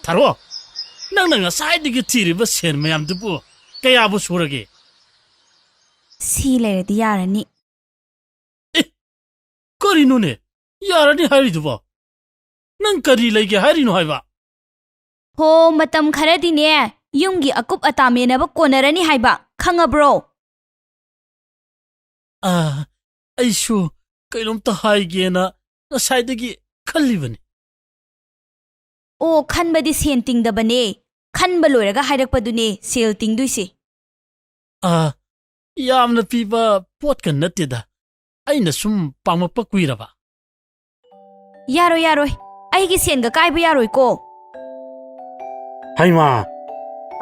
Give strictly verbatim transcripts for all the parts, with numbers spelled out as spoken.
ꯊꯥꯔꯣ, ꯅꯪꯅ ꯉꯁꯥꯏꯗꯒꯤ ꯊꯤꯔꯤꯕ ꯁꯦꯟ ꯃꯌꯥꯝꯗꯨꯕꯨ ꯀꯌꯥꯕꯨ ꯁꯨꯔꯒꯦ? ꯁꯤ ꯂꯩꯔꯗꯤ ꯌꯥꯔꯅꯤ꯫ ꯑꯦ, ꯀꯔꯤꯅꯣꯅꯦ? ꯌꯥꯔꯅꯤ ꯍꯥꯏꯔꯤꯗꯨꯕꯣ? ꯅꯪ ꯀꯔꯤ ꯂꯩꯒꯦ ꯍꯥꯏꯔꯤꯅꯣ ꯍꯥꯏꯕ? ꯍꯣ, ꯃꯇꯝ ꯈꯔꯗꯤꯅꯦ, ꯌꯨꯝꯒꯤ ꯑꯀꯨꯞ ꯑꯇꯥ ꯃꯦꯟꯅꯕ ꯀꯣꯟꯅꯔꯅꯤ ꯍꯥꯏꯕ, ꯈꯪꯉꯕ꯭ꯔꯣ? ꯑꯥ, ꯑꯩꯁꯨ ꯀꯩꯅꯣꯝꯇ ꯍꯥꯏꯒꯦꯅ ꯉꯁꯥꯏꯗꯒꯤ ꯈꯜꯂꯤꯕꯅꯤ꯫ ꯑꯣ, ꯈꯟꯕꯗꯤ ꯁꯦꯟ ꯇꯤꯡꯗꯕꯅꯦ꯫ ꯈꯟꯕ ꯂꯣꯏꯔꯒ ꯍꯥꯏꯔꯛꯄꯗꯨꯅꯦ ꯁꯦꯜ ꯇꯤꯡꯗꯣꯏꯁꯦ꯫ ꯑꯥ, ꯌꯥꯝꯅ ꯄꯤꯕ ꯄꯣꯠꯀ ꯅꯠꯇꯦꯗ꯫ ꯑꯩꯅ ꯁꯨꯝ ꯄꯥꯝꯃꯛꯄ ꯀꯨꯏꯔꯕ꯫ ꯌꯥꯔꯣꯏ, ꯌꯥꯔꯣꯏ꯫ ꯑꯩꯒꯤ ꯁꯦꯟꯒ ꯀꯥꯏꯕ ꯌꯥꯔꯣꯏꯀꯣ꯫ ꯍꯩꯃꯥ,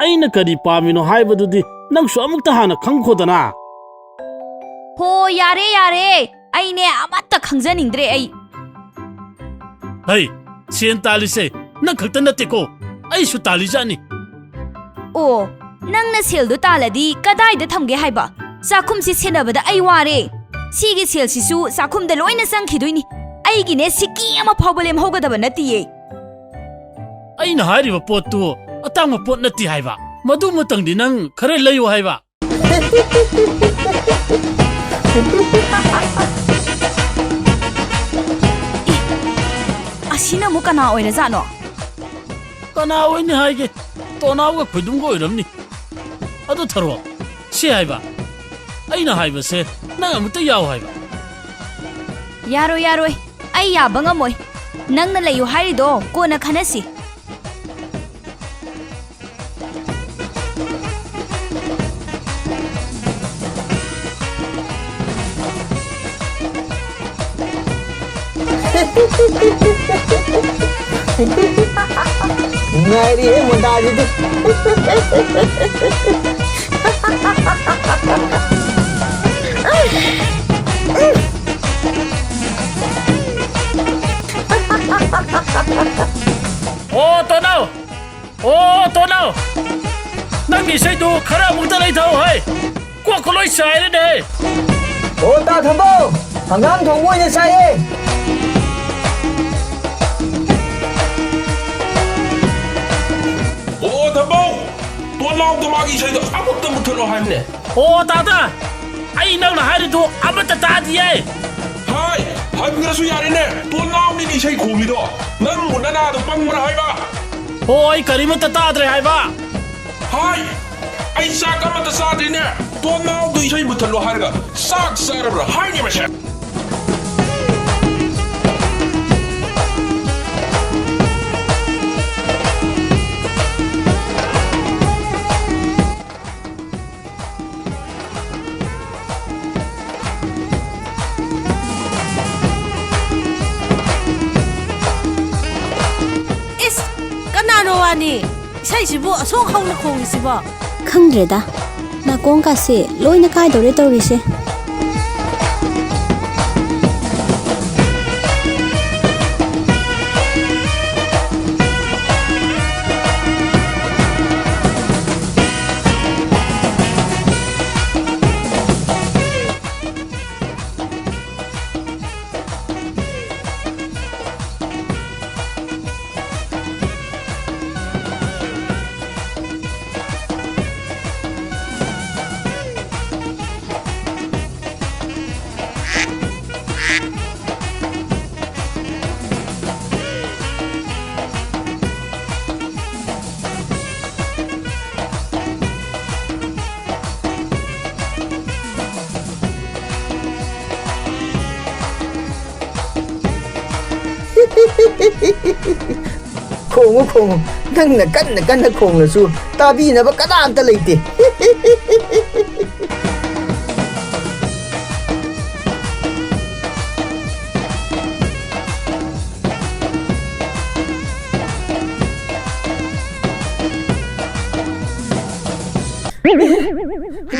ꯑꯩꯅ ꯀꯔꯤ ꯄꯥꯝꯃꯤꯅꯣ ꯍꯥꯏꯕꯗꯨꯗꯤ ꯅꯪꯁꯨ ꯑꯃꯨꯛꯇ ꯍꯥꯟꯅ ꯈꯪꯈꯣꯗꯅ꯫ ꯍꯣ, ꯌꯥꯔꯦ, ꯌꯥꯔꯦ꯫ ꯑꯩꯅꯦ ꯑꯃꯠꯇ ꯈꯪꯖꯅꯤꯡꯗ꯭ꯔꯦ ꯑꯩ꯫ ꯍꯩ, ꯁꯦꯟ ꯇꯥꯜꯂꯤꯁꯦ ꯅꯪ ꯈꯛꯇ ꯅꯠꯇꯦꯀꯣ, ꯑꯩꯁꯨ ꯇꯥꯜꯂꯤꯖꯥꯠꯅꯤ꯫ ꯑꯣ, ꯅꯪꯅ ꯁꯦꯜꯗꯣ ꯇꯥꯜꯂꯗꯤ ꯀꯗꯥꯏꯗ ꯊꯝꯒꯦ ꯍꯥꯏꯕ? ꯆꯥꯛꯈꯨꯝꯁꯤ ꯁꯦꯟꯅꯕꯗ ꯑꯩ ꯋꯥꯔꯦ꯫ ꯁꯤꯒꯤ ꯁꯦꯜꯁꯤꯁꯨ ꯆꯥꯛꯈꯨꯝꯗ ꯂꯣꯏꯅ ꯆꯪꯈꯤꯗꯣꯏꯅꯤ꯫ ꯑꯩꯒꯤꯅꯦ ꯁꯤꯀꯤ ꯑꯃ ꯐꯥꯎꯕ ꯂꯦꯝꯍꯧꯒꯗꯕ ꯅꯠꯇꯤꯌꯦ꯫ ꯑꯩꯅ ꯍꯥꯏꯔꯤꯕ ꯄꯣꯠꯇꯨ ꯑꯇꯥꯡꯕ ꯄꯣꯠ ꯅꯠꯇꯦ ꯍꯥꯏꯕ꯫ ꯃꯗꯨꯃꯇꯪꯗꯤ ꯅꯪ ꯈꯔ ꯂꯩꯌꯨ ꯍꯥꯏꯕ꯫ ꯑꯦ, ꯑꯁꯤꯅ ꯑꯃꯨꯛ ꯀꯅꯥ ꯑꯣꯏꯔꯖꯥꯠꯅꯣ? ꯀꯅꯥ ꯑꯣꯏꯅꯤ ꯍꯥꯏꯒꯦ? ꯇꯣꯅꯥꯎꯒ ꯈꯣꯏꯗꯨꯝꯒ ꯑꯣꯏꯔꯝꯅꯤ꯫ ꯑꯗꯨ ꯊꯔꯣ, ꯁꯤ ꯍꯥꯏꯕ, ꯑꯩꯅ ꯍꯥꯏꯕꯁꯦ ꯅꯪ ꯑꯃꯨꯛꯇ ꯌꯥꯎ ꯍꯥꯏꯕ꯫ ꯌꯥꯔꯣꯏ, ꯌꯥꯔꯣꯏ, ꯑꯩ ꯌꯥꯕ ꯉꯝꯃꯣꯏ꯫ ꯅꯪꯅ ꯂꯩꯌꯨ ꯍꯥꯏꯔꯤꯗꯣ ꯀꯣꯟꯅ ꯈꯟꯅꯁꯤ꯫ ꯅꯨꯡꯉꯥꯏꯔꯤꯍꯦ ꯃꯣꯟꯗꯥꯁꯤꯗꯤ꯫ ꯑꯣ, ꯇꯣꯅꯥꯎ! ꯑꯣ, ꯇꯣꯅꯥꯎ! ꯅꯪꯒꯤ ꯏꯁꯩꯗꯨ ꯈꯔ ꯑꯃꯨꯛꯇ ꯂꯩꯊꯧ ꯍꯩ! ꯀꯣꯛꯀ ꯂꯣꯏ ꯆꯥꯏꯔꯦꯅꯦ! ꯑꯣ, ꯇꯥ ꯊꯝꯕꯧ! ꯍꯪꯒꯥꯝ ꯊꯣꯡꯕ ꯑꯣꯏꯅ ꯆꯥꯏꯌꯦ! ꯇꯥꯃꯣ, ꯇꯣꯟꯅꯥꯎꯗꯣ ꯃꯥꯒꯤ ꯏꯁꯩꯗꯣ ꯑꯃꯨꯛꯇ ꯃꯨꯠꯊꯠꯂꯣ ꯍꯥꯏꯕꯅꯦ꯫ ꯑꯣ, ꯇꯥꯗ, ꯑꯩ ꯅꯪꯅ ꯍꯥꯏꯔꯤꯗꯣ ꯑꯃꯠꯇ ꯇꯥꯗꯤꯌꯦ꯫ ꯍꯥꯏ, ꯍꯥꯏꯕꯤꯔꯁꯨ ꯌꯥꯔꯦꯅꯦ, ꯇꯣꯟꯅꯥꯎꯅꯤꯅꯦ ꯏꯁꯩ ꯈꯣꯡꯂꯤꯗꯣ꯫ ꯅꯪꯕꯨ ꯅꯅꯥꯗꯣ ꯄꯪꯕ꯭ꯔꯥ ꯍꯥꯏꯕ? ꯍꯣ, ꯑꯩ ꯀꯔꯤꯃꯠꯇ ꯇꯥꯗ꯭ꯔꯦ ꯍꯥꯏꯕ꯫ ꯍꯥꯏ, ꯑꯩ ꯆꯥꯛ ꯑꯃꯠꯇ ꯆꯥꯗ꯭ꯔꯤꯅꯦ, ꯇꯣꯟꯅꯥꯎꯗꯣ ꯏꯁꯩ ꯃꯨꯠꯊꯠꯂꯣ ꯍꯥꯏꯔꯒ ꯆꯥꯛ ꯆꯥꯔꯕ꯭ꯔꯥ ꯍꯥꯏꯅꯦ ꯃꯁꯦ꯫ ꯏꯁ! ꯀꯅꯥꯅꯣ ꯋꯥꯅꯤ? ꯏꯁꯩꯁꯤꯕꯨ ꯑꯁꯨꯛ ꯍꯧꯅ ꯈꯣꯡꯉꯤꯁꯤꯕꯣ? ꯈꯪꯗ꯭ꯔꯦꯗ꯫ ꯅꯥꯀꯣꯡꯀꯥꯁꯦ ꯂꯣꯏꯅ ꯀꯥꯏꯗꯧꯔꯦ ꯇꯧꯔꯤꯁꯦ꯫ ꯈꯣꯡꯉꯨ, ꯈꯣꯡꯉꯨ꯫ ꯅꯪꯅ ꯀꯟꯅ ꯀꯟꯅ ꯈꯣꯡꯂꯁꯨ ꯇꯥꯕꯤꯅꯕ ꯀꯅꯥꯝꯇ ꯂꯩꯇꯦ꯫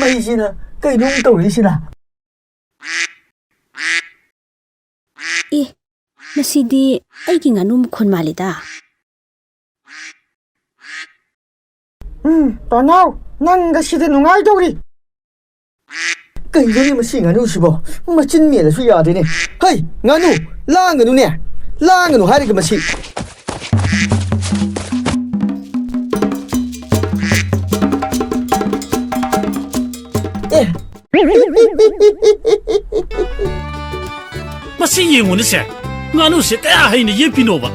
ꯃꯩꯁꯤꯅ ꯀꯩꯅꯣꯝ ꯇꯧꯔꯤꯁꯤꯅ? ꯑꯦ, ꯃꯁꯤꯗꯤ ꯑꯩꯒꯤ ꯉꯥꯅꯨ ꯃꯈꯣꯟ ꯃꯥꯜꯂꯤꯗ꯫ ꯎꯝ, ꯇꯣꯟꯅꯥꯎ, ꯅꯪꯒ ꯁꯤꯗ ꯅꯨꯡꯉꯥꯏꯗꯧꯔꯤ꯫ ꯀꯩꯅꯣꯅꯦ ꯃꯁꯤ ꯉꯥꯅꯨꯁꯤꯕꯣ? ꯃꯆꯤꯟ ꯃꯦꯜꯂꯁꯨ ꯌꯥꯗꯦꯅꯦ꯫ ꯍꯩ, ꯉꯥꯅꯨ, ꯂꯥꯡꯒꯅꯨꯅꯦ꯫ ꯂꯥꯡꯒꯅꯨ ꯍꯥꯏꯔꯒ ꯃꯁꯤ꯫ ꯌꯦꯡꯉꯨꯅꯦ ꯁꯦ, ꯉꯥꯅꯨꯁꯦ ꯀꯌꯥ ꯍꯩꯅ ꯌꯦꯠꯄꯤꯅꯣꯕ?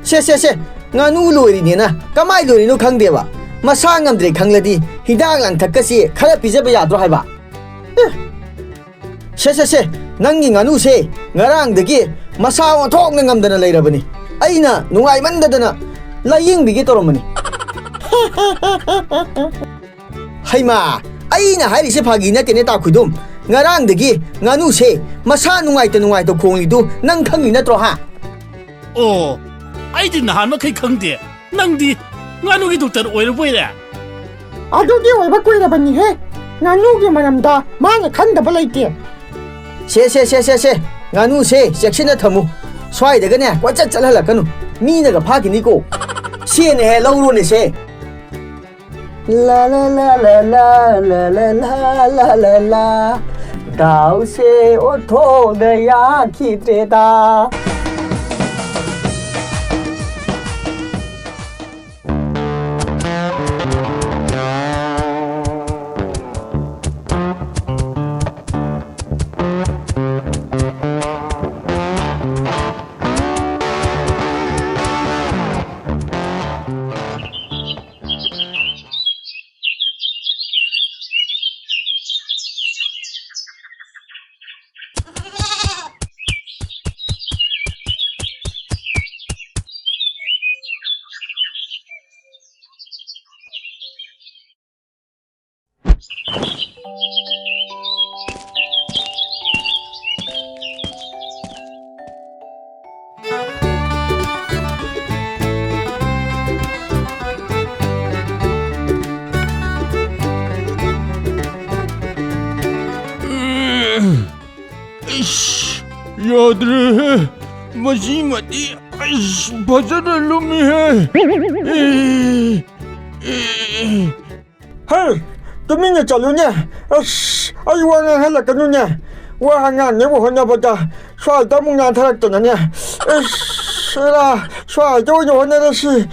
ꯁꯦ, ꯁꯦ, ꯁꯦ, ꯉꯥꯅꯨ ꯂꯣꯏꯔꯤꯅꯦꯅ ꯀꯃꯥꯏ ꯂꯣꯏꯔꯤꯅꯣ ꯈꯪꯗꯦꯕ꯫ ꯃꯁꯥ ꯉꯝꯗ꯭ꯔꯦ ꯈꯪꯂꯗꯤ ꯍꯤꯗꯥꯛ ꯂꯥꯡꯊꯛꯀꯁꯤ ꯈꯔ ꯄꯤꯖꯕ ꯌꯥꯗ꯭ꯔꯣ ꯍꯥꯏꯕ? ꯑꯦ, ꯁꯦ, ꯁꯦ, ꯁꯦ, ꯅꯪꯒꯤ ꯉꯥꯅꯨꯁꯦ ꯉꯔꯥꯡꯗꯒꯤ ꯃꯁꯥ ꯑꯣꯟꯊꯣꯛꯅ ꯉꯝꯗꯅ ꯂꯩꯔꯕꯅꯤ꯫ ꯑꯩꯅ ꯅꯨꯡꯉꯥꯏꯃꯟꯗꯗꯅ ꯂꯥꯌꯦꯡꯕꯤꯒꯦ ꯇꯧꯔꯝꯕꯅꯤ꯫ ꯍꯩꯃꯥ, ꯑꯩꯅ ꯍꯥꯏꯔꯤꯁꯦ ꯐꯥꯒꯤ ꯅꯠꯇꯦꯅꯦ, ꯇꯥ ꯈꯨꯏꯗꯨꯝ꯫ ꯉꯔꯥꯡꯗꯒꯤ ꯉꯥꯅꯨꯁꯦ ꯃꯁꯥ ꯅꯨꯡꯉꯥꯏꯇ ꯅꯨꯡꯉꯥꯏꯇ ꯈꯣꯡꯂꯤꯗꯨ ꯅꯪ ꯈꯪꯉꯤ ꯅꯠꯇ꯭ꯔꯣ, ꯍꯥ? ꯑꯣ, ꯑꯩꯗꯤ ꯅꯍꯥꯟ ꯃꯈꯩ ꯈꯪꯗꯦ꯫ ꯅꯪꯗꯤ ꯉꯥꯅꯨꯒꯤ ꯗꯣꯛꯇꯔ ꯑꯣꯏꯔꯕꯣꯏꯔꯦ? ꯑꯗꯨꯗꯤ ꯑꯣꯏꯕ ꯀꯨꯏꯔꯕꯅꯤꯍꯦ꯫ ꯉꯥꯅꯨꯒꯤ ꯃꯔꯝꯗ ꯃꯥꯅ ꯈꯪꯗꯕ ꯂꯩꯇꯦ꯫ ꯁꯦ, ꯁꯦ, ꯁꯦ, ꯁꯦ, ꯁꯦ, ꯉꯥꯅꯨꯁꯦ ꯆꯦꯛꯁꯤꯟꯅ ꯊꯝꯃꯨ꯫ ꯁ꯭ꯋꯥꯏꯗꯒꯅꯦ ꯀꯣꯏꯆꯠ ꯆꯠꯍꯜꯂꯛꯀꯅꯨ꯫ ꯃꯤꯅꯒ ꯐꯥꯈꯤꯅꯤꯀꯣ꯫ ꯁꯦꯅꯦꯍꯦ, ꯂꯧꯔꯣꯅꯦ ꯁꯦ꯫ ꯂꯥ ꯂꯥ ꯂꯥ ꯂꯥ ꯂꯥ ꯂꯥ ꯂꯥ ꯂꯥ ꯂꯥ ꯂꯥ ꯂꯥ꯫ ꯗꯥꯎꯁꯦ ꯑꯣꯟꯊꯣꯛꯅ ꯌꯥꯈꯤꯗ꯭ꯔꯦꯗ꯫ ꯏꯁ, ꯌꯥꯗ꯭ꯔꯦꯍꯦ꯫ ꯃꯁꯤꯃꯗꯤ, ꯑꯩꯁ, ꯐꯖꯅ ꯂꯨꯝꯃꯤꯍꯦ꯫ ꯑꯦ, ꯑꯦ꯫ ꯍꯩ, ꯇꯨꯃꯤꯟꯅ ꯆꯠꯂꯨꯅꯦ꯫ ꯑꯁ, ꯑꯩ ꯋꯥ ꯉꯥꯡꯍꯜꯂꯛꯀꯅꯨꯅꯦ꯫ ꯋꯥ ꯉꯥꯡꯅꯕ ꯍꯣꯠꯅꯕꯗ ꯁ꯭ꯋꯥꯏꯗ ꯑꯃꯨꯛ ꯅꯥꯟꯊꯔꯛꯇꯅꯅꯦ꯫ ꯑꯁ, ꯁ꯭ꯋꯥꯏꯗ ꯑꯣꯏꯅ ꯍꯣꯠꯅꯔꯁꯤ꯫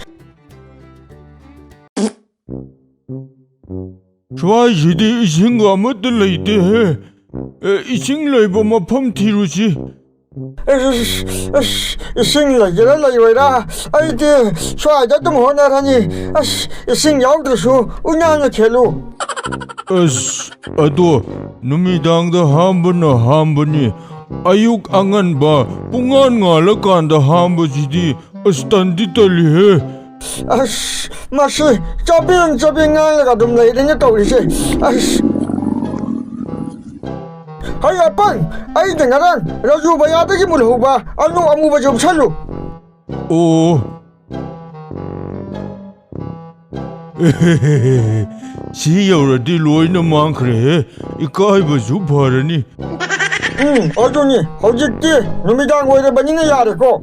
ꯁ꯭ꯋꯥꯏꯁꯤꯗꯤ ꯏꯁꯤꯡꯒ ꯑꯃꯠꯇ ꯂꯩꯇꯦꯍꯦ꯫ ꯑꯦ, ꯏꯁꯤꯡ ꯂꯩꯕ ꯃꯐꯝ ꯊꯤꯔꯨꯁꯤ꯫ ꯑꯁ, ꯑꯁ, ꯏꯁꯤꯡ ꯂꯩꯒꯦꯔꯥ ꯂꯩꯔꯣꯏꯔꯥ, ꯑꯩꯗꯤ ꯁ꯭ꯋꯥꯏꯗ ꯑꯗꯨꯝ ꯍꯣꯠꯅꯔꯅꯤ꯫ ꯑꯁ, ꯏꯁꯤꯡ ꯌꯥꯎꯗ꯭ꯔꯁꯨ ꯎꯏꯅꯥꯅ ꯈꯦꯠꯂꯨ꯫ ꯑꯁ, ꯑꯗꯣ ꯅꯨꯃꯤꯗꯥꯡꯗ ꯍꯥꯝꯕꯅ ꯍꯥꯝꯕꯅꯤ꯫ ꯑꯌꯨꯛ ꯑꯉꯟꯕ ꯄꯨꯡꯉꯥꯟ ꯉꯥꯜꯂꯀꯥꯟꯗ ꯍꯥꯝꯕꯁꯤꯗꯤ ꯑꯁ, ꯇꯟꯗꯤ ꯇꯜꯂꯤꯍꯦ꯫ ꯑꯁ, ꯃꯁꯤ ꯆꯥꯕꯦꯡ ꯆꯥꯕꯦꯡ ꯉꯥꯡꯂꯒ ꯑꯗꯨꯝ ꯂꯩꯔꯦꯅꯦ ꯇꯧꯔꯤꯁꯦ꯫ ꯑꯁ꯫ ꯍꯩ ꯑꯄꯪ, ꯑꯩꯅ ꯉꯔꯥꯡ ꯔꯥꯖꯨ ꯕꯌꯥꯗꯒꯤ ꯃꯨꯜꯍꯧꯕ ꯑꯂꯨ ꯑꯃꯨꯕꯁꯦ ꯎꯞꯁꯜꯂꯨ꯫ ꯑꯣ꯫ ꯁꯤ ꯌꯧꯔꯗꯤ ꯂꯣꯏꯅ ꯃꯥꯡꯈ꯭ꯔꯦꯍꯦ꯫ ꯏꯀꯥꯏꯕꯁꯨ ꯐꯔꯅꯤ꯫ ꯎꯝ, ꯑꯗꯨꯅꯤ꯫ ꯍꯧꯖꯤꯛꯇꯤ ꯅꯨꯃꯤꯗꯥꯡ ꯑꯣꯏꯔꯕꯅꯤꯅ ꯌꯥꯔꯦꯀꯣ꯫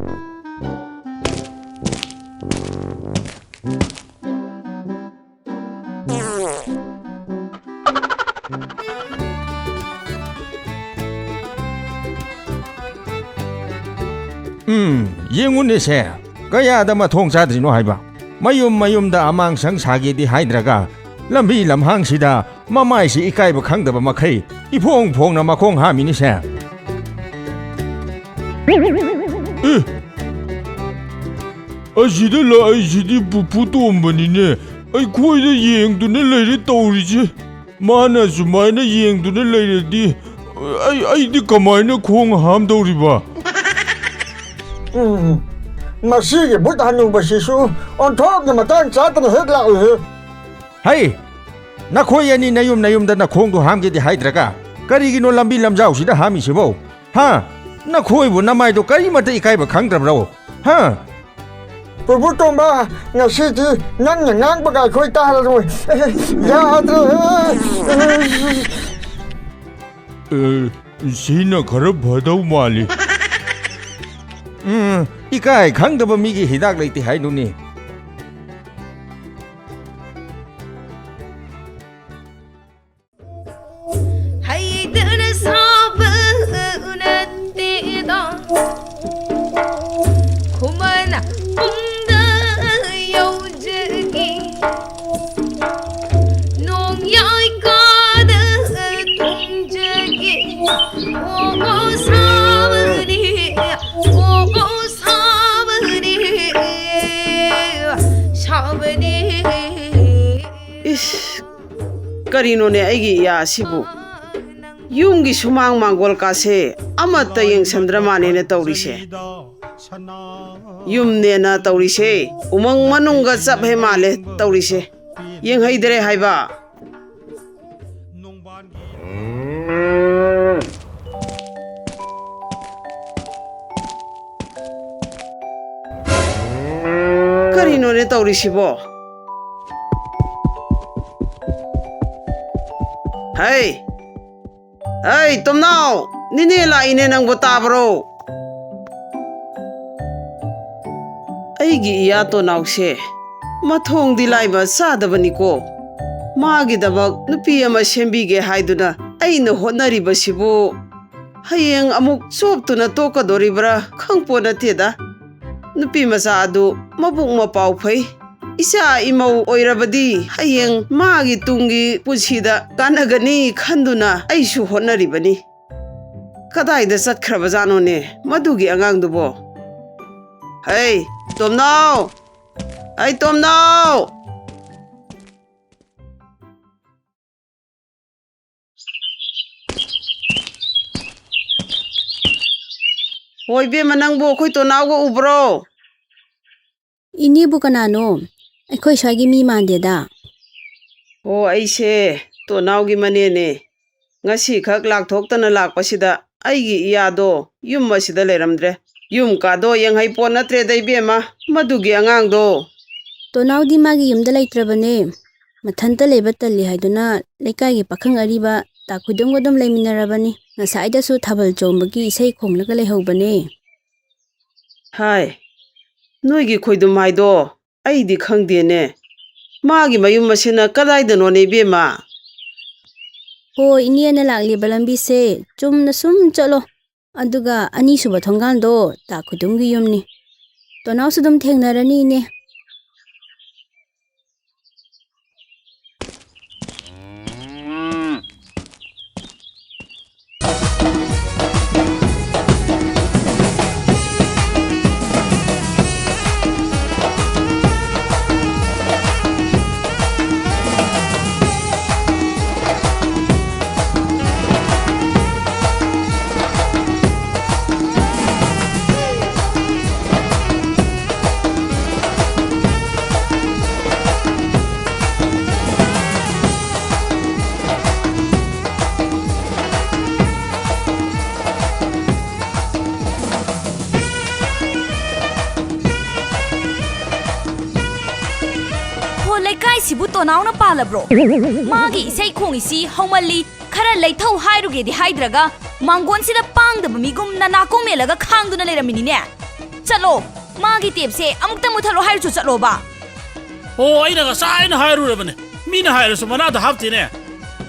ꯎꯝ, ꯌꯦꯡꯉꯨꯅꯦꯁꯦ, ꯀꯌꯥꯗ ꯃꯊꯣꯡ ꯆꯥꯗ꯭ꯔꯤꯅꯣ ꯍꯥꯏꯕ꯫ ꯃꯌꯨꯝ ꯃꯌꯨꯝꯗ ꯑꯃꯥꯡꯁꯪ ꯁꯥꯒꯦꯗꯤ ꯍꯥꯏꯗ꯭ꯔꯒ, ꯂꯝꯕꯤ ꯂꯝꯍꯥꯡꯁꯤꯗ ꯃꯃꯥꯏꯁꯤ ꯏꯀꯥꯏꯕ ꯈꯪꯗꯕ ꯃꯈꯩ ꯏꯐꯣꯡ ꯐꯣꯡꯅ ꯃꯈꯣꯡ ꯍꯥꯝꯃꯤꯅꯤꯁꯦ꯫ ꯑꯦ! ꯑꯁꯤꯗ ꯂꯥꯛꯏꯁꯤꯗꯤ ꯄꯨꯄꯨ ꯇꯣꯝꯕꯅꯤꯅꯦ꯫ ꯑꯩꯈꯣꯏꯗ ꯌꯦꯡꯗꯨꯅ ꯂꯩꯔꯦ ꯇꯧꯔꯤꯁꯦ꯫ ꯃꯥꯅ ꯁꯨꯃꯥꯏꯅ ꯌꯦꯡꯗꯨꯅ ꯂꯩꯔꯗꯤ ꯑꯩ, ꯑꯩꯗꯤ ꯀꯃꯥꯏꯅ ꯈꯣꯡ ꯍꯥꯝꯗꯧꯔꯤꯕ? ꯎꯝ, ꯃꯁꯤꯒꯤ ꯕꯨꯠ ꯍꯅꯨꯕꯁꯤꯁꯨ ꯑꯣꯟꯊꯣꯛꯅ ꯃꯇꯥꯡ ꯆꯥꯗꯅ ꯍꯦꯛ ꯂꯥꯛꯏꯍꯦ꯫ ꯍꯩ! ꯅꯈꯣꯏ ꯑꯅꯤ ꯅꯌꯨꯝ ꯅꯌꯨꯝꯗ ꯅꯈꯣꯡꯗꯣ ꯍꯥꯝꯒꯦꯗꯤ ꯍꯥꯏꯗ꯭ꯔꯒ ꯀꯔꯤꯒꯤꯅꯣ ꯂꯝꯕꯤ ꯂꯝꯖꯥꯎꯁꯤꯗ ꯍꯥꯝꯃꯤꯁꯤꯕꯣ? ꯍꯥ? ꯅꯈꯣꯏꯕꯨ ꯅꯃꯥꯏꯗꯣ ꯀꯔꯤꯃꯠꯇ ꯏꯀꯥꯏꯕ ꯈꯪꯗ꯭ꯔꯕ꯭ꯔꯣ? ꯍꯥ? ꯄꯨꯄꯨ ꯇꯣꯝꯕ, ꯉꯁꯤꯗꯤ ꯅꯪꯅ ꯉꯥꯡꯕꯒ ꯑꯩꯈꯣꯏ ꯇꯥꯔꯔꯣꯏ꯫ ꯌꯥꯗ꯭ꯔꯦ꯫ ꯑꯦ, ꯁꯤꯅ ꯈꯔ ꯐꯗꯧ ꯃꯥꯜꯂꯤ꯫ ꯎꯝ, ꯏꯀꯥꯏ ꯈꯪꯗꯕ ꯃꯤꯒꯤ ꯍꯤꯗꯥꯛ ꯂꯩꯇꯦ ꯍꯥꯏꯗꯨꯅꯤ꯫ ꯍꯩꯇꯅ ꯁꯥꯕ ꯅꯠꯇꯦꯗꯣ, ꯈꯨꯃꯟ ꯄꯨꯡꯗ ꯌꯧꯖꯒꯦ꯫ ꯅꯣꯡ ꯌꯥ ꯏꯁ, ꯀꯔꯤꯅꯣꯅꯦ ꯑꯩꯒꯤ ꯏꯌꯥ ꯑꯁꯤꯕꯨ? ꯌꯨꯝꯒꯤ ꯁꯨꯃꯥꯡ ꯃꯥꯡꯒꯣꯜ ꯀꯥꯁꯦ ꯑꯃꯠꯇ ꯌꯦꯡꯁꯟꯗ꯭ꯔ ꯃꯥꯅꯦꯅ ꯇꯧꯔꯤꯁꯦ꯫ ꯌꯨꯝꯅꯦꯅ ꯇꯧꯔꯤꯁꯦ, ꯎꯃꯪ ꯃꯅꯨꯡꯒ ꯆꯞ ꯍꯦꯛ ꯃꯥꯜꯂꯦ ꯇꯧꯔꯤꯁꯦ꯫ ꯌꯦꯡꯍꯩꯗ꯭ꯔꯦ ꯍꯥꯏꯕ꯫ ꯀꯔꯤꯅꯣꯅꯦ ꯇꯧꯔꯤꯁꯤꯕꯣ? ꯍꯩ! ꯍꯩ, ꯇꯣꯝꯅꯥꯎ! ꯅꯤꯅꯦ ꯂꯥꯛꯏꯅꯦ, ꯅꯪꯕꯨ ꯇꯥꯕ꯭ꯔꯣ? ꯑꯩꯒꯤ ꯏꯌꯥ ꯇꯣꯅꯥꯎꯁꯦ ꯃꯊꯣꯡꯗꯤ ꯂꯥꯏꯕ ꯆꯥꯗꯕꯅꯤꯀꯣ꯫ ꯃꯥꯒꯤꯗꯃꯛ ꯅꯨꯄꯤ ꯑꯃ ꯁꯦꯝꯕꯤꯒꯦ ꯍꯥꯏꯗꯨꯅ ꯑꯩꯅ ꯍꯣꯠꯅꯔꯤꯕꯁꯤꯕꯨ ꯍꯌꯦꯡ ꯑꯃꯨꯛ ꯆꯣꯞꯇꯨꯅ ꯇꯣꯛꯀꯗꯣꯔꯤꯕ꯭ꯔꯥ ꯈꯪꯄꯣꯠ ꯅꯠꯇꯦꯗ꯫ ꯅꯨꯄꯤ ꯃꯆꯥ ꯑꯗꯨ ꯃꯕꯨꯛ ꯃꯄꯥꯎ ꯐꯩ꯫ ꯏꯆꯥ ꯏꯃꯧ ꯑꯣꯏꯔꯕꯗꯤ ꯍꯌꯦꯡ ꯃꯥꯒꯤ ꯇꯨꯡꯒꯤ ꯄꯨꯟꯁꯤꯗ ꯀꯥꯟꯅꯒꯅꯤ ꯈꯟꯗꯨꯅ ꯑꯩꯁꯨ ꯍꯣꯠꯅꯔꯤꯕꯅꯤ꯫ ꯀꯗꯥꯏꯗ ꯆꯠꯈ꯭ꯔꯕꯖꯥꯠꯅꯣꯅꯦ ꯃꯗꯨꯒꯤ ꯑꯉꯥꯡꯗꯨꯕꯣ? ꯍꯩ, ꯇꯣꯝꯅꯥꯎ! ꯍꯩ, ꯇꯣꯝꯅꯥꯎ! ꯍꯣꯏ, ꯏꯕꯦꯝꯃ, ꯅꯪꯕꯨ ꯑꯩꯈꯣꯏ ꯇꯣꯅꯥꯎꯒ ꯎꯕ꯭ꯔꯣ? ꯏꯅꯦꯕꯨ ꯀꯅꯥꯅꯣ? ꯑꯩꯈꯣꯏ ꯁ꯭ꯋꯥꯏꯒꯤ ꯃꯤ ꯃꯥꯟꯗꯦꯗ꯫ ꯑꯣ, ꯑꯩꯁꯦ ꯇꯣꯅꯥꯎꯒꯤ ꯃꯅꯦꯅꯦ꯫ ꯉꯁꯤꯈꯛ ꯂꯥꯛꯊꯣꯛꯇꯅ ꯂꯥꯛꯄꯁꯤꯗ ꯑꯩꯒꯤ ꯏꯌꯥꯗꯣ ꯌꯨꯝ ꯑꯁꯤꯗ ꯂꯩꯔꯝꯗ꯭ꯔꯦ꯫ ꯌꯨꯝ ꯀꯥꯗꯣ ꯌꯦꯡꯍꯩ ꯄꯣꯠ ꯅꯠꯇ꯭ꯔꯦꯗ, ꯏꯕꯦꯝꯃ, ꯃꯗꯨꯒꯤ ꯑꯉꯥꯡꯗꯣ꯫ ꯇꯣꯅꯥꯎꯗꯤ ꯃꯥꯒꯤ ꯌꯨꯝꯗ ꯂꯩꯇ꯭ꯔꯕꯅꯦ꯫ ꯃꯊꯟꯇ ꯂꯩꯕ ꯇꯜꯂꯤ ꯍꯥꯏꯗꯨꯅ ꯂꯩꯀꯥꯏꯒꯤ ꯄꯥꯈꯪ ꯑꯔꯤꯕ ꯇꯥ ꯈꯣꯏꯗꯨꯝꯒ ꯑꯗꯨꯝ ꯂꯩꯃꯤꯟꯅꯔꯕꯅꯤ꯫ ꯉꯁꯥꯏꯗꯁꯨ ꯊꯥꯕꯜ ꯆꯣꯡꯕꯒꯤ ꯏꯁꯩ ꯈꯣꯡꯂꯒ ꯂꯩꯍꯧꯕꯅꯦ꯫ ꯍꯥꯏ, ꯅꯣꯏꯒꯤ ꯈꯣꯏꯗꯨꯝ ꯍꯥꯏꯗꯣ ꯑꯩꯗꯤ ꯈꯪꯗꯦꯅꯦ꯫ ꯃꯥꯒꯤ ꯃꯌꯨꯝ ꯑꯁꯤꯅ ꯀꯗꯥꯏꯗꯅꯣꯅꯦ, ꯏꯕꯦꯝꯃ? ꯍꯣ, ꯏꯅꯦꯅ ꯂꯥꯛꯂꯤꯕ ꯂꯝꯕꯤꯁꯦ ꯆꯨꯝꯅ ꯁꯨꯝ ꯆꯠꯂꯣ꯫ ꯑꯗꯨꯒ ꯑꯅꯤꯁꯨꯕ ꯊꯣꯡꯒꯥꯟꯗꯣ ꯇꯥ ꯈꯨꯗꯨꯝꯒꯤ ꯌꯨꯝꯅꯤ꯫ ꯇꯣꯅꯥꯎꯁꯨ ꯑꯗꯨꯝ ꯊꯦꯡꯅꯔꯅꯤ, ꯏꯅꯦ꯫ ꯂꯩꯀꯥꯏꯁꯤꯕꯨ ꯇꯣꯅꯥꯎꯅ ꯄꯥꯜꯂꯕ꯭ꯔꯣ? ꯃꯥꯒꯤ ꯏꯁꯩ ꯈꯣꯡꯉꯤꯁꯤ ꯍꯧꯃꯜꯂꯤ, ꯈꯔ ꯂꯩꯊꯧ ꯍꯥꯏꯔꯨꯒꯦꯗꯤ ꯍꯥꯏꯗ꯭ꯔꯒ ꯃꯥꯡꯒꯣꯟꯁꯤꯗ ꯄꯥꯡꯗꯕ ꯃꯤꯒꯨꯝꯅ ꯅꯥꯀꯣꯡ ꯃꯦꯜꯂꯒ ꯈꯥꯡꯗꯨꯅ ꯂꯩꯔꯝꯃꯤꯅꯤꯅꯦ꯫ ꯆꯠꯂꯣ, ꯃꯥꯒꯤ ꯇꯦꯞꯁꯦ ꯑꯃꯨꯛꯇ ꯃꯨꯊꯠꯂꯣ ꯍꯥꯏꯔꯁꯨ ꯆꯠꯂꯣꯕ꯫ ꯑꯣ, ꯑꯩꯅ ꯉꯁꯥꯏꯅ ꯍꯥꯏꯔꯨꯔꯕꯅꯦ, ꯃꯤꯅ ꯍꯥꯏꯔꯁꯨ ꯃꯅꯥꯗ ꯍꯥꯞꯇꯦꯅꯦ꯫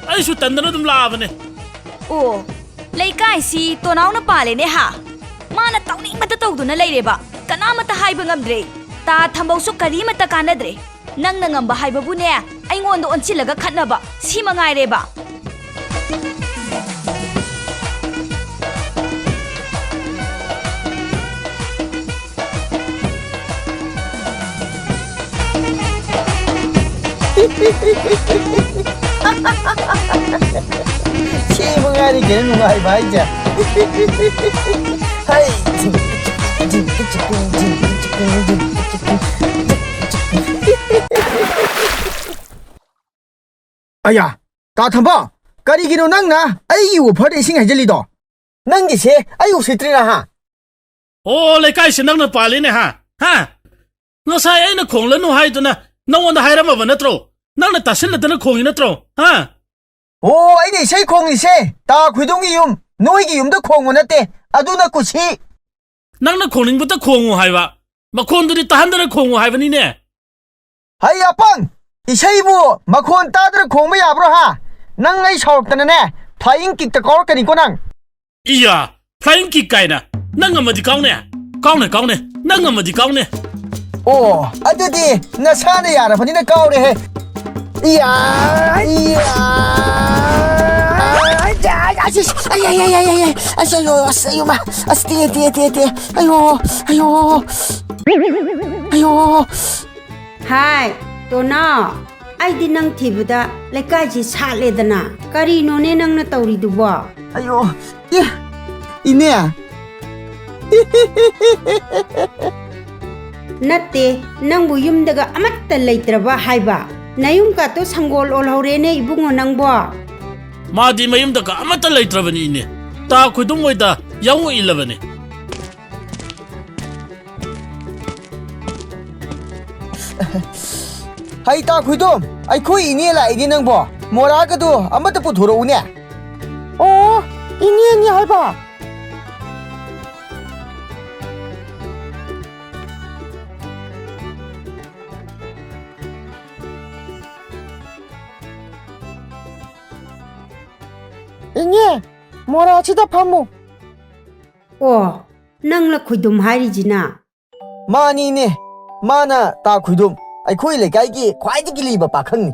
ꯑꯩꯁꯨ ꯇꯟꯗꯅ ꯑꯗꯨꯝ ꯂꯥꯛꯑꯕꯅꯦ꯫ ꯑꯣ, ꯂꯩꯀꯥꯏꯁꯤ ꯇꯣꯅꯥꯎꯅ ꯄꯥꯜꯂꯦꯅꯦ ꯍꯥ? ꯃꯥꯅ ꯇꯧꯅꯤꯡꯕꯇ ꯇꯧꯗꯨꯅ ꯂꯩꯔꯦꯕ, ꯀꯅꯥꯃꯠꯇ ꯍꯥꯏꯕ ꯉꯝꯗ꯭ꯔꯦ꯫ ꯇꯥ ꯊꯝꯕꯧꯁꯨ ꯀꯔꯤꯃꯠꯇ ꯀꯥꯟꯅꯗ꯭ꯔꯦ꯫ ꯅꯪꯅ ꯉꯝꯕ ꯍꯥꯏꯕꯕꯨꯅꯦ, ꯑꯩꯉꯣꯟꯗ ꯑꯣꯟꯁꯤꯜꯂꯒ ꯈꯠꯅꯕ, ꯁꯤ ꯃꯉꯥꯏꯔꯦꯕ꯫ ꯁꯤ ꯃꯉꯥꯏꯔꯦ ꯀꯩꯅꯣ ꯅꯨꯡꯉꯥꯏꯕ ꯍꯥꯏꯁꯦ꯫ ꯍꯩ! ꯑꯌꯥ! ꯇꯥ ꯊꯝꯕ, ꯀꯔꯤꯒꯤꯅꯣ ꯅꯪꯅ ꯑꯩꯒꯤ ꯋꯨꯐꯔꯗ ꯏꯁꯤꯡ ꯍꯩꯖꯤꯜꯂꯤꯗꯣ? ꯅꯪꯒꯤꯁꯦ ꯑꯩ ꯎꯁꯤꯠꯇ꯭ꯔꯤꯔꯥ ꯍꯥ? ꯑꯣ, ꯂꯩꯀꯥꯏꯁꯦ ꯅꯪꯅ ꯄꯥꯜꯂꯤꯅꯦ ꯍꯥ? ꯍꯥ? ꯉꯁꯥꯏ ꯑꯩꯅ ꯈꯣꯡꯂꯅꯨ ꯍꯥꯏꯗꯨꯅ ꯅꯪꯉꯣꯟꯗ ꯍꯥꯏꯔꯝꯃꯕ ꯅꯠꯇ꯭ꯔꯣ? ꯅꯪꯅ ꯇꯥꯁꯤꯜꯂꯗꯅ ꯈꯣꯡꯉꯤ ꯅꯠꯇ꯭ꯔꯣ? ꯍꯥ? ꯑꯣ, ꯑꯩꯅ ꯏꯁꯩ ꯈꯣꯡꯉꯤꯁꯦ ꯇꯥ ꯈꯣꯏꯗꯣꯝꯒꯤ ꯌꯨꯝ, ꯅꯣꯏꯒꯤ ꯌꯨꯝꯗ ꯈꯣꯡꯕ ꯅꯠꯇꯦ, ꯑꯗꯨꯅ ꯀꯨꯁꯤ꯫ ꯅꯪꯅ ꯈꯣꯡꯅꯤꯡꯕꯇ ꯈꯣꯡꯉꯨ ꯍꯥꯏꯕ, ꯃꯈꯣꯟꯗꯨꯗꯤ ꯇꯥꯍꯟꯗꯅ ꯈꯣꯡꯉꯨ ꯍꯥꯏꯕꯅꯤꯅꯦ꯫ ꯍꯩ ꯑꯄꯪ! ꯏꯁꯩꯕꯨ ꯃꯈꯣꯟ ꯇꯥꯗꯅ ꯈꯣꯡꯕ ꯌꯥꯕ꯭ꯔꯣ ꯍꯥ? ꯅꯪ ꯑꯩ ꯁꯥꯎꯔꯛꯇꯅꯅꯦ, flying kickꯇ ꯀꯥꯎꯔꯛꯀꯅꯤꯀꯣ ꯅꯪ꯫ ꯏꯌꯥ! Flying kick ꯀꯥꯏꯅ! ꯅꯪ ꯉꯝꯃꯗꯤ ꯀꯥꯎꯅꯦ! ꯀꯥꯎꯅꯦ, ꯀꯥꯎꯅꯦ! ꯅꯪ ꯉꯝꯃꯗꯤ ꯀꯥꯎꯅꯦ! ꯑꯣ, ꯑꯗꯨꯗꯤ ꯅꯁꯥꯅ ꯌꯥꯔꯕꯅꯤꯅ ꯀꯥꯎꯔꯦꯍꯦ꯫ ꯏꯌꯥ! ꯏꯌꯥ! ꯑꯁ, ꯑꯁ, ꯑꯁ, ꯑꯁ, ꯑꯌꯣ, ꯑꯁ, ꯑꯌꯣ, ꯃꯥ, ꯑꯁ, ꯇꯦ, ꯇꯦ, ꯇꯦ, ꯇꯦ, ꯑꯌꯣ, ꯑꯌꯣ, ꯑꯌꯣ꯫ ꯍꯥꯏ, ꯇꯣꯅꯥꯎ, ꯑꯩꯗꯤ ꯅꯪ ꯊꯤꯕꯗ ꯂꯩꯀꯥꯏꯁꯤ ꯁꯥꯠꯂꯦꯗꯅ꯫ ꯀꯔꯤꯅꯣꯅꯦ ꯅꯪꯅ ꯇꯧꯔꯤꯗꯨꯕꯣ? ꯑꯌꯣ, ꯑꯦ, ꯏꯅꯦ꯫ ꯅꯠꯇꯦ, ꯅꯪꯕꯨ ꯌꯨꯝꯗꯒ ꯑꯃꯠꯇ ꯂꯩꯇ꯭ꯔꯕ ꯍꯥꯏꯕ? ꯅꯌꯨꯝ ꯀꯥꯇꯣ ꯁꯪꯒꯣꯜ ꯑꯣꯜꯍꯧꯔꯦꯅꯦ ꯏꯕꯨꯡꯉꯣ ꯅꯪꯕꯣ꯫ ꯃꯥꯗꯤ ꯃꯌꯨꯝꯗꯒ ꯑꯃꯠꯇ ꯂꯩꯇ꯭ꯔꯕꯅꯤ ꯏꯅꯦ꯫ ꯇꯥ ꯈꯣꯏꯗꯨꯝ ꯍꯣꯏꯗ ꯌꯥꯎꯅ ꯏꯜꯂꯕꯅꯤ꯫ ꯍꯩ, ꯇꯥ ꯈꯨꯏꯗꯣꯝ, ꯑꯩꯈꯣꯏ ꯏꯅꯦ ꯂꯥꯛꯏꯅꯦ ꯅꯪꯕꯣ꯫ ꯃꯣꯔꯥꯒꯗꯣ ꯑꯃꯠꯇ ꯄꯨꯊꯣꯔꯛꯎꯅꯦ꯫ ꯑꯣ, ꯏꯅꯦꯅꯦ ꯍꯥꯏꯕ? ꯏꯅꯦ, ꯃꯣꯔꯥꯁꯤꯗ ꯐꯝꯃꯨ꯫ ꯑꯣ, ꯅꯪꯂ ꯈꯣꯏꯗꯨꯝ ꯍꯥꯏꯔꯤꯁꯤꯅ? ꯃꯥꯅꯤꯅꯦ, ꯃꯥꯅ ꯇꯥ ꯈꯣꯏꯗꯨꯝ, ꯑꯩꯈꯣꯏ ꯂꯩꯀꯥꯏꯒꯤ ꯈ꯭ꯋꯥꯏꯗꯒꯤ ꯂꯤꯕ ꯄꯥꯈꯪꯅꯤ꯫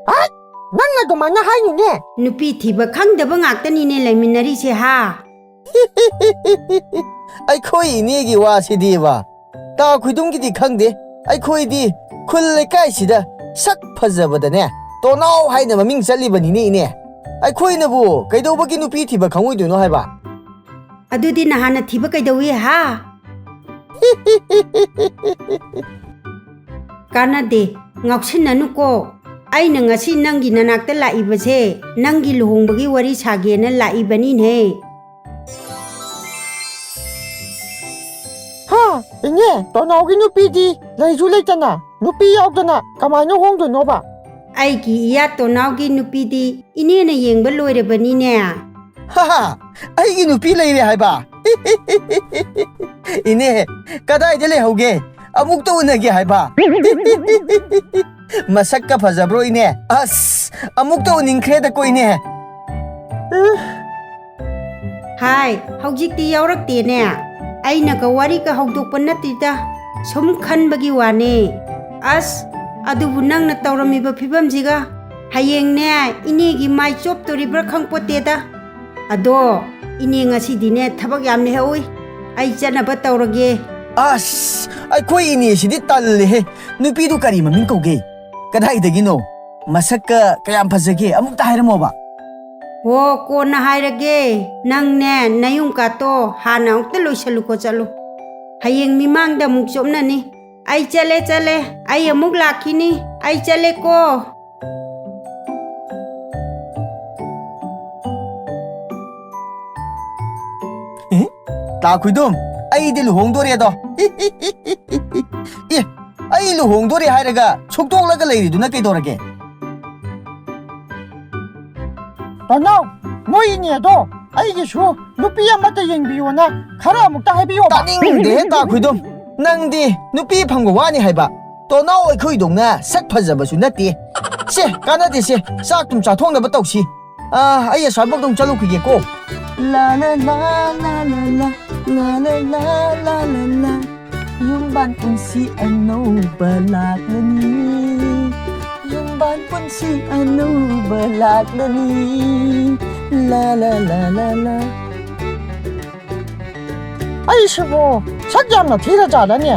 ꯍꯠ! ꯅꯪꯅ ꯑꯗꯨꯃꯥꯏꯅ ꯍꯥꯏꯅꯨꯅꯦ꯫ ꯅꯨꯄꯤ ꯊꯤꯕ ꯈꯪꯗꯕ ꯉꯥꯛꯇꯅꯤꯅꯦ ꯂꯩꯃꯤꯟꯅꯔꯤꯁꯦ, ꯍꯥ? ꯑꯩꯈꯣꯏ ꯏꯅꯦꯒꯤ ꯋꯥꯁꯤꯗꯤꯕ, ꯇꯥ ꯈꯣꯏꯗꯨꯝꯒꯤꯗꯤ ꯈꯪꯗꯦ꯫ ꯑꯩꯈꯣꯏꯗꯤ ꯈꯨꯜ ꯂꯩꯀꯥꯏꯁꯤꯗ ꯁꯛ ꯐꯖꯕꯗꯅꯦ, ꯇꯣꯅꯥꯎ ꯍꯥꯏꯅ ꯃꯃꯤꯡ ꯆꯠꯂꯤꯕꯅꯤꯅꯦ, ꯏꯅꯦ꯫ ꯑꯩꯈꯣꯏꯅꯕꯨ ꯀꯩꯗꯧꯕꯒꯤ ꯅꯨꯄꯤ ꯊꯤꯕ ꯈꯪꯉꯣꯏꯗꯣꯏꯅꯣ ꯍꯥꯏꯕ? ꯑꯗꯨꯗꯤ ꯅꯍꯥꯟꯅ ꯊꯤꯕ ꯀꯩꯗꯧꯏ, ꯍꯥ? ꯀꯥꯟꯅꯗꯦ, ꯉꯥꯎꯁꯤꯟꯅꯅꯨꯀꯣ꯫ ꯑꯩꯅ ꯉꯁꯤ ꯅꯪꯒꯤ ꯅꯅꯥꯛꯇ ꯂꯥꯛꯏꯕꯁꯦ ꯅꯪꯒꯤ ꯂꯨꯍꯣꯡꯕꯒꯤ ꯋꯥꯔꯤ ꯁꯥꯒꯦꯅ ꯂꯥꯛꯏꯕꯅꯤꯅꯦ꯫ ꯍꯥ, ꯏꯅꯦ, ꯇꯣꯅꯥꯎꯒꯤ ꯅꯨꯄꯤꯗꯤ ꯂꯩꯁꯨ ꯂꯩꯇꯅ, ꯅꯨꯄꯤ ꯌꯥꯎꯗꯅ ꯀꯃꯥꯏꯅ ꯍꯣꯡꯗꯣꯏꯅꯣꯕ? ꯑꯩꯒꯤ ꯏꯌꯥ ꯇꯣꯅꯥꯎꯒꯤ ꯅꯨꯄꯤꯗꯤ ꯏꯅꯦꯅ ꯌꯦꯡꯕ ꯂꯣꯏꯔꯕꯅꯤꯅꯦ꯫ ꯍꯥ, ꯑꯩꯒꯤ ꯅꯨꯄꯤ ꯂꯩꯔꯦ ꯍꯥꯏꯕ? ꯏꯅꯦ, ꯀꯗꯥꯏꯗ ꯂꯩꯍꯧꯒꯦ? ꯑꯃꯨꯛꯇ ꯎꯅꯒꯦ ꯍꯥꯏꯕ? ꯃꯁꯛꯀ ꯐꯖꯕ꯭ꯔꯣ, ꯏꯅꯦ? ꯑꯁ, ꯑꯃꯨꯛꯇ ꯎꯅꯤꯡꯈ꯭ꯔꯦꯗꯀꯣ, ꯏꯅꯦ꯫ ꯎꯝ꯫ ꯍꯥꯏ, ꯍꯧꯖꯤꯛꯇꯤ ꯌꯥꯎꯔꯛꯇꯦꯅꯦ꯫ ꯑꯩꯅꯒ ꯋꯥꯔꯤꯒ ꯍꯧꯗꯣꯛꯄ ꯅꯠꯇꯦꯗ, ꯁꯨꯝ ꯈꯟꯕꯒꯤ ꯋꯥꯅꯦ꯫ ꯑꯁ, ꯑꯗꯨꯕꯨ ꯅꯪꯅ ꯇꯧꯔꯝꯃꯤꯕ ꯐꯤꯕꯝꯁꯤꯒ, ꯍꯌꯦꯡꯅꯦ ꯏꯅꯦꯒꯤ ꯃꯥꯏ ꯆꯣꯞꯇꯣꯔꯤꯕ꯭ꯔꯥ ꯈꯪꯄꯣꯠꯇꯦꯗ꯫ ꯑꯗꯣ, ꯏꯅꯦ ꯉꯁꯤꯗꯤꯅꯦ ꯊꯕꯛ ꯌꯥꯝ ꯂꯩꯍꯧꯏ, ꯑꯩ ꯆꯠꯅꯕ ꯇꯧꯔꯒꯦ꯫ ꯑꯁ, ꯑꯩꯈꯣꯏ ꯏꯅꯦꯁꯤꯗꯤ ꯇꯜꯂꯦꯍꯦ꯫ ꯅꯨꯄꯤꯗꯨ ꯀꯔꯤ ꯃꯃꯤꯡ ꯀꯧꯒꯦ? ꯀꯗꯥꯏꯗꯒꯤꯅꯣ? ꯃꯁꯛꯀ ꯀꯌꯥꯝ ꯐꯖꯒꯦ? ꯑꯃꯨꯛꯇ ꯍꯥꯏꯔꯝꯃꯣꯕ꯫ ꯍꯣ, ꯀꯣꯟꯅ ꯍꯥꯏꯔꯒꯦ꯫ ꯅꯪꯅꯦ ꯅꯌꯨꯝ ꯀꯥꯠꯇꯣ ꯍꯥꯟꯅ ꯑꯃꯨꯛꯇ ꯂꯣꯏꯁꯜꯂꯨꯀꯣ, ꯆꯠꯂꯨ꯫ ꯍꯌꯦꯡ ꯃꯤꯃꯥꯡꯗ ꯑꯃꯨꯛ ꯆꯣꯞꯅꯅꯤ꯫ ꯑꯩ ꯆꯠꯂꯦ, ꯆꯠꯂꯦ꯫ ꯑꯩ ꯑꯃꯨꯛ ꯂꯥꯛꯈꯤꯅꯤ꯫ ꯑꯩ ꯆꯠꯂꯦꯀꯣ꯫ ꯇꯥ ꯈꯨꯏꯗꯨꯝ, ꯑꯩꯗꯤ ꯂꯨꯍꯣꯡꯗꯣꯔꯦꯗꯣ꯫ ꯑꯦ, ꯑꯩ ꯂꯨꯍꯣꯡꯗꯣꯔꯦ ꯍꯥꯏꯔꯒ ꯁꯨꯛꯇꯣꯛꯂꯒ ꯂꯩꯔꯤꯗꯨꯅ ꯀꯩꯗꯧꯔꯒꯦ? ꯇꯅꯥꯎ, ꯅꯣꯏ ꯏꯅꯦꯗꯣ ꯑꯩꯒꯤꯁꯨ ꯅꯨꯄꯤ ꯑꯃꯠꯇ ꯌꯦꯡꯕꯤꯌꯣꯅ ꯈꯔ ꯑꯃꯨꯛꯇ ꯍꯥꯏꯕꯤꯌꯣꯕ꯫ ꯇꯥꯅꯤꯡꯗꯦꯍꯦ ꯇꯥꯈꯨꯏꯗꯣꯝ, ꯅꯪꯗꯤ ꯅꯨꯄꯤ ꯐꯪꯕ ꯋꯥꯅꯤ ꯍꯥꯏꯕ꯫ ꯇꯣꯅꯥꯎ ꯑꯩꯈꯣꯏꯗꯧꯅ ꯁꯛ ꯐꯖꯕꯁꯨ ꯅꯠꯇꯦ꯫ ꯁꯦ, ꯀꯥꯟꯅꯗꯦꯁꯦ, ꯆꯥꯛ ꯊꯨꯝ ꯆꯥꯊꯣꯛꯅꯕ ꯇꯧꯁꯤ꯫ ꯑꯥ, ꯑꯩ ꯑꯁ꯭ꯋꯥꯏꯐꯥꯎꯗ ꯑꯃꯨꯛ ꯆꯠꯂꯨꯈꯤꯒꯦꯀꯣ꯫ ꯂꯥ ꯂꯥ ꯂꯥ ꯂꯥ ꯂꯥ ꯂꯥ, ꯂꯥ ꯂꯥ ꯂꯥ ꯂꯥ ꯂꯥ ꯂꯥ꯫ ꯌꯨꯝꯕꯥꯟ ꯄꯨꯟꯁꯤ ꯑꯅꯧꯕ ꯂꯥꯛꯂꯅꯤ꯫ ꯌꯨꯝꯕꯥꯟ ꯄꯨꯟꯁꯤ ꯑꯅꯧꯕ ꯂꯥꯛꯂꯅꯤ꯫ ꯂꯥ ꯂꯥ ꯂꯥ ꯂꯥ ꯂꯥ꯫ ꯑꯩꯁꯤꯕꯨ ꯁꯛ ꯌꯥꯝꯅ ꯊꯤꯔ ꯖꯥꯠꯂꯅꯦ?